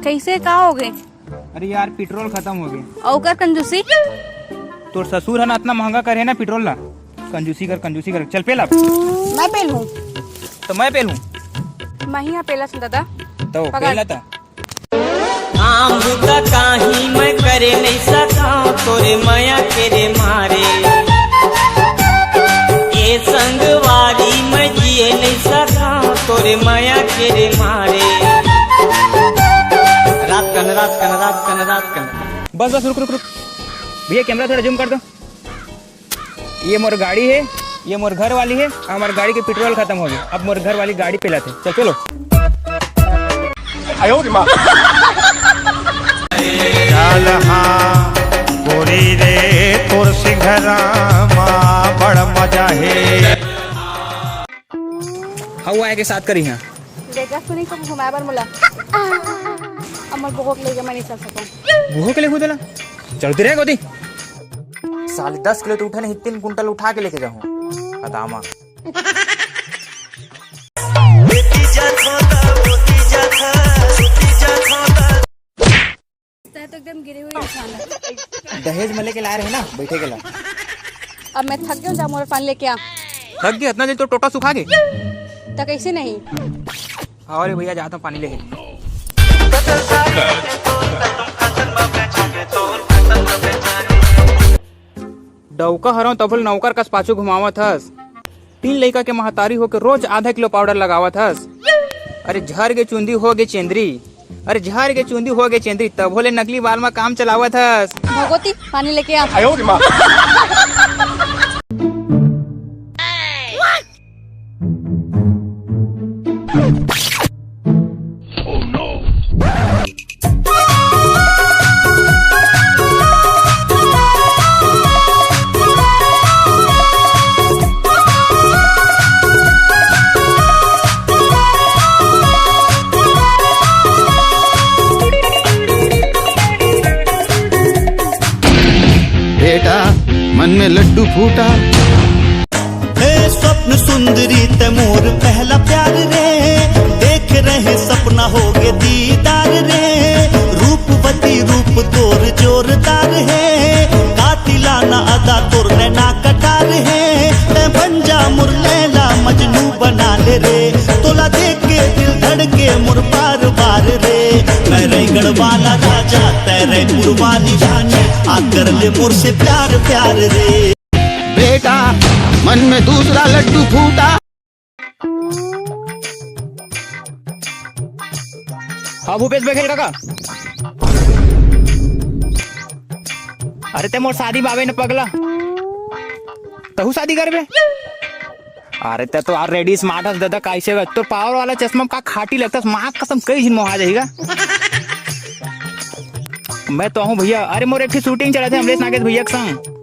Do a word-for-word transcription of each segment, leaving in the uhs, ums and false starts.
कइसे, का हो गे? अरे यार, पेट्रोल खतम हो गे। अउ ओकर कंजूसी? तोर ससुर ह ना अतना महंगा करे ना पेट्रोल ला। कंजूसी कर, कंजूसी कर। चल पेला। मैं पेलहूँ। तो मैं पेलहूँ। मैं ही यहाँ पेला सुन दादा। तो पकड़। पेला था। काम बुता काही मैं करे नहीं सका, तोरे मया के रे मारे। ए संगवारी मैं जिए नहीं सका, तोरे मया के रे मारे। रात कन, रात कन, रात कन, रात कन। बस, बस, रुक, रुक, रुक। भैया, कैमरा थोड़ा जूम कर दो। ये मोर गाड़ी हे, ये मोर घर वाली हे, हमर गाड़ी के पेट्रोल खतम हो गे। अब मोर घर वाली गाड़ी पेलाथे। चल, चलो। आयो रे माँ। चल हाँ, गोरी रे, तोर सिंघरामा बड़ मजा हे। हवा आए के साथ करी हाँ। बेटा सुनी को घुमाए बर मोला। अब मोर बहू के लेके मैं नहीं चल सकूँ। बहू के लेके चला? चलती रहे गोदी। साले दस किलो तो उठा नहीं, तीन कुंटल उठा के लेके जाऊँ। अदामा। तै तो एकदम गिरे हुए इंसान है। दहेज में लेके ला रहे ना, बैठे के ला। अब मैं थक गया हूँ, जा मोर पानी लेके आ। थक गया? इतना दिन तो टोटा सुखा गए। तो कैसे नहीं? अरे भैया, जाता हूँ पानी लेके। डौका हरव तभो ले नौकर कस पाछू घुमावत हस। तीन लइका के महतारी होके रोज आधा किलो पाउडर लगावत हस। अरे झर के चुंदी हो गे चेंदरी, अरे झर के चुंदी हो गे चेंदरी, तभो ले नकली बाल म काम चलावत हस। भगवती, पानी लेके आ। बेटा, मन में लड्डू फूटा। हे स्वप्न सुंदरी ते मोर पहला प्यार रे, देख रहे सपना हो गे दीदार रे। रूपवती रूप तोर जोरदार हे, कातिलाना अदा तोर नैना कटार हे। ते बन जा मोर लैला मजनू बना ले रे, तोला देख के दिल धड़के मोर बार बार रे। मैं रायगढ़ वाला राजा, ते रायपुर वाली रानी, आ कर ले मोर से प्यार प्यार रे। बेटा, मन में दूसरा लड्डू फूटा। हाँ भूपेश बघेल काका। अरे ते मोर शादी बाबे न पगला, तहू शादी करबे? अरे ते तो already smart हस दादा, कैसे बे? तोर पावर वाला चश्मा का खाटी लगता, माँ कसम कई झिन मोहा जाएगा। मैं तो हूँ भैया। अरे मोर एक ठे shooting चलत हे अमलेश नागेश भैया के संग।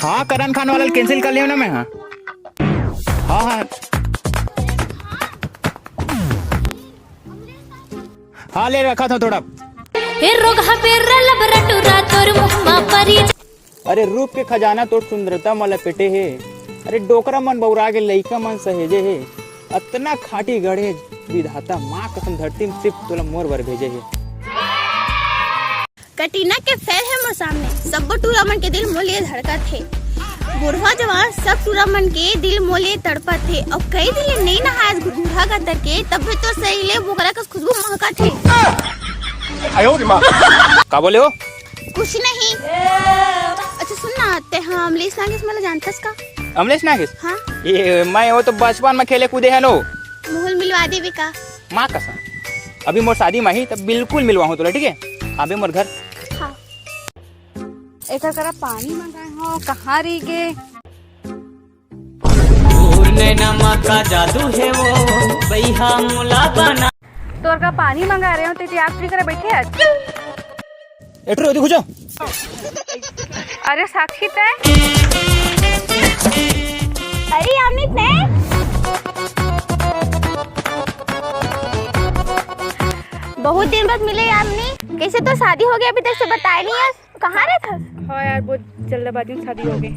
हाँ, करण खान वाला cancel कर लियो ना मैं। हाँ, हाँ, हाँ। हाँ, ले रखा था थोड़ा। हे रोगहा बेर्रा लबरा टुरा तोर मुहमा परी। अरे रूप के खजाना तोर सुंदरता म लपेटे हे। अरे डोकरा मन बौरा गे लइका मन सहेजे हे। अतना खाटी गढ़े विधाता माँ कसम धरती म सिर्फ तोला मोर बर भेजे हे। कटरीना के fan हे मोर सामने, सब्बो टूरा मन के दिल मोर लिए धड़कत हे। बुढ़वा जवान सब टूरा मन के दिल मोर लिए तड़पत हे। अउ कई दिन ले नई नहायस घुरघुरा गतर के, तब भी तोर शरीर ले बोकरा कस खुशबू महकत हे। आयो रे माँ। का बोले हो? कुछ नहीं। अच्छा सुन ना, ते हाँ अमलेश नागेश मला जानथस का? अमलेश नागेश? हाँ। ये मैं वो तो बचपन में खेले कूदे है नो। मुहुल मिलवा देबे का? माँ कसम, अभी मोर शादी म ही, तब बिल्कुल मिलवाहूँ तोला, ठीक है? आबे मोर घर। हाँ। एकर करा पानी मंगाए हो, कहाँ रही गे? तोर नैना मा का जादू हे वो, बइहा मोला बना। तोर का पानी मंगा रहे हो, ते आज भी करे बैठे आज। एटरो, एदे घुचो। अरे साक्षी तय। अरे अमित ने। बहुत दिन बाद मिले यार नी। कैसे तो शादी हो गया, अभी तक से बताए नहीं यार। कहाँ रहत हस? हाँ यार, बहुत जल्दबाजी में शादी हो गई।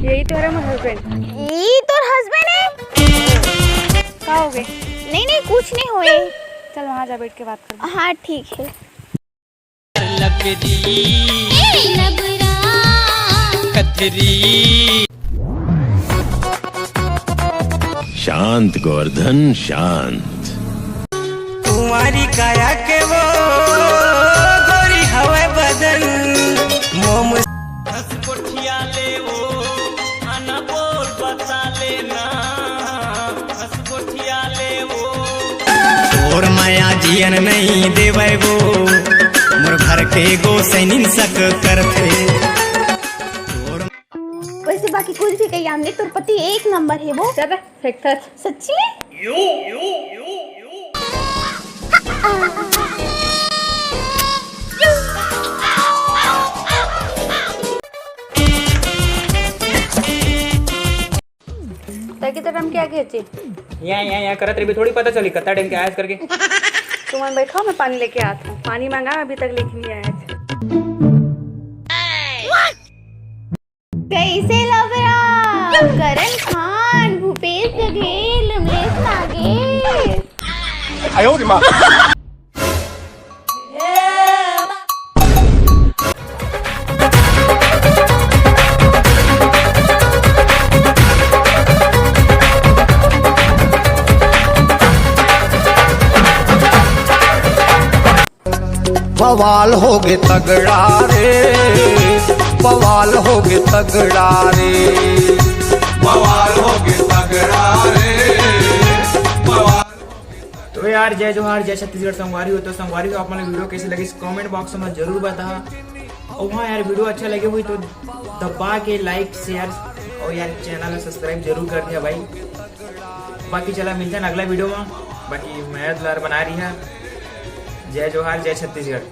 यही तो है मोर हस्बैंड। ई तोर हस्बैंड है? का हो गए? नहीं नहीं, कुछ नहीं होए। चल वहाँ जा, बैठ के बात कर। हाँ ठीक है। शांत गोवर्धन, शांत। तुम्हारी काया के वो गोरी हवे बदन। मोम हंस कोठिया ले वो, आना बोल बता लेना। हंस कोठिया ले वो, तोर माया जियन नहीं देवे वो, मोर घर के गोसैनिन सक करथे। वैसे बाकी कुछ भी कही, हमने तोर पति एक नंबर है वो। चल, फेंक थच। सच्ची में? ताकि तो हम क्या खेचे? यहाँ यहाँ यहाँ करत रही, थोड़ी पता चली कत्ता टाइम के आयस करके। तुमन बैठो, मैं पानी लेके आती हूँ। पानी मांगा, अभी तक लेके नहीं आया। कैसे लग रहा? करण खान, भूपेश बघेल, अमलेश नागेश। बवाल होगे तगड़ा रे, बवाल होगे तगड़ा रे, बवाल होगे तगड़ा रे, बवाल। तो यार, जय जोहार, जय छत्तीसगढ़ संगवारी हो। तो संगवारी हो, आप मन वीडियो कैसे लगे, कमेंट बॉक्स में जरूर बता। और हाँ यार, वीडियो अच्छा लगे हुई तो दबा के लाइक, शेयर और यार चैनल सब्सक्राइब जरूर कर दिया भाई। बाकी चला मिलते हैं अगला वीडियो में। बाकी मैं दुलार बना रही है। जय जोहार, जय छत्तीसगढ़।